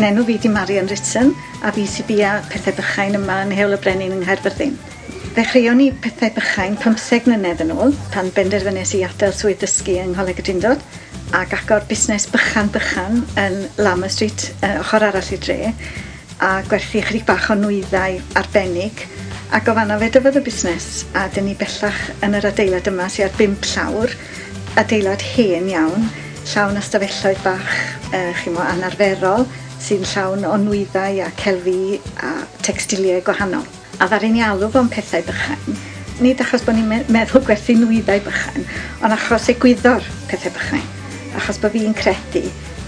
Yn enw fi 'di Marian Ritson a fi sy bia Pethe Bychain yma yn Heol y Brenin yng Nghaerfyrddin. Ddechreuon ni Pethau Bychain 15 mlynedd yn ôl pan benderfynes i adael swydd dysgu yng Ngholeg y Drindod ac agor busnes bychan bychan yn Lama Street yy ochor arall i'r dre a gwerthu chydig bach o nwyddau arbennig ac o fan'na fe dyfodd y busnes a 'dyn ni bellach yn yr adeilad yma sy ar bump llawr, adeilad hen iawn, llawn o stafelloedd bach yy ch'mo' anarferol sy'n llawn o nwyddau a celfi a tecstilie gwahanol. A ddaru ni alw fo'n pethau bychain, nid achos bo' ni'n me- meddwl gwerthu nwyddau bychain, ond achos egwyddor pethe bychain, achos bo' fi'n credu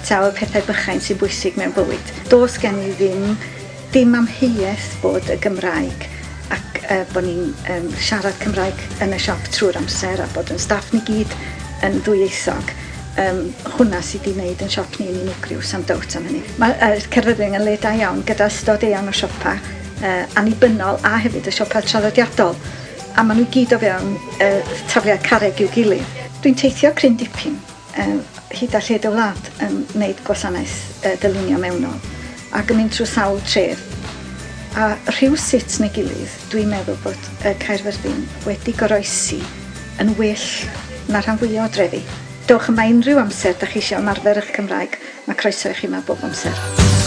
taw y pethau bychain sy'n bwysig mewn bywyd. Do's gen i ddim dim amheuaeth bod y Gymraeg ac yy bo' ni'n yym siarad Cymraeg yn y siop trw'r amser a bod 'yn staff ni gyd yn ddwyieithog. Yym hwnna sy 'di neud 'yn siop ni'n unigryw, sa'm dowt am hynny. Ma' yy Caerfyrddin yn le da iawn gyda ystod eang o siopa' yy annibynnol a hefyd y siopa' traddodiadol a ma' nw i gyd o fewn yy tafliad carreg i'w gilydd. Dwi'n teithio cryn dipyn yy hyd a lled y wlad yn neud gwasanaeth yy dylunio mewnol ac yn mynd trw sawl tref a rhywsut neu gilydd dwi'n meddwl bod yy Caerfyrddin wedi goroesi yn well na rhan fwya o drefi. Dowch yma unrhyw amser 'dach chi isio ymarfer 'ych Cymraeg, ma' croeso i chi 'ma bob amser.